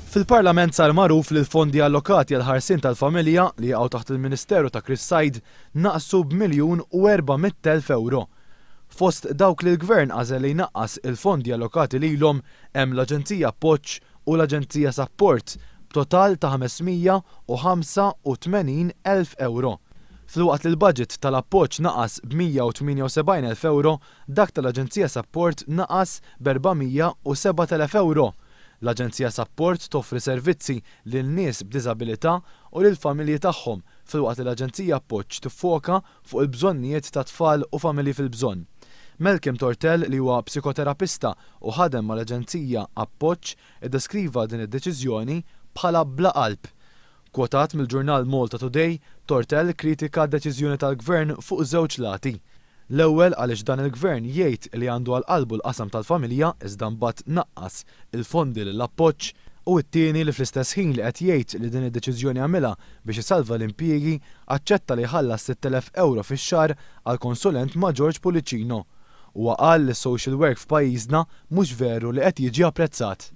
Fil-Parlament sar magħruf li l-fondi allokati għall-ħarsien tal-familja li jaqgħu taħt il-Ministeru ta' Chris Said naqsu b'miljun u 400,000 ewro. Fost dawk li l-Gvern għażel li jnaqqas il-fondi allokati lilhom hemm l-Aġenzija Appoġġ u l-Aġenzija Sapport b'total ta' 585 elf ewro. Filwaqt li l-budget tal-Appoġġ naqas b'178 elf ewro, dak tal-Aġenzija Sapport naqas b'407,000 ewro. L-Aġenzija Sapport toffri servizzi lil nies b'diżabilità u lill-familji tagħhom filwaqt li l-Aġenzija Appoġġ tiffoka fuq il-bżonnijiet ta' tfal u familji fil-bżonn. Malcolm Tortell, li huwa psikoterapista u ħadem mal-Aġenzija Appoġġ, iddeskriva din id-deċiżjoni bħala bla qalb. Kwotat mill-ġurnal Malta Today, Tortell kritika d-deċiżjoni tal-Gvern fuq żewġ lati. L-ewwel għaliex dan il-Gvern jgħid li għandu għal qalbu l-qasam tal-familja iżda mbagħad naqqas il-fondi lill-Appoġġ, u t-tieni li fl-istess ħin li qed jgħid li din id-deċiżjoni għamilha biex isalva l-impjiegi, aċċetta li jħallas 6,000 ewro fix-xahar għal konsulent ma' George Pullicino. Huwa qal li s-social work f'pajjiżna mhux veru li qed jiġi apprezzat.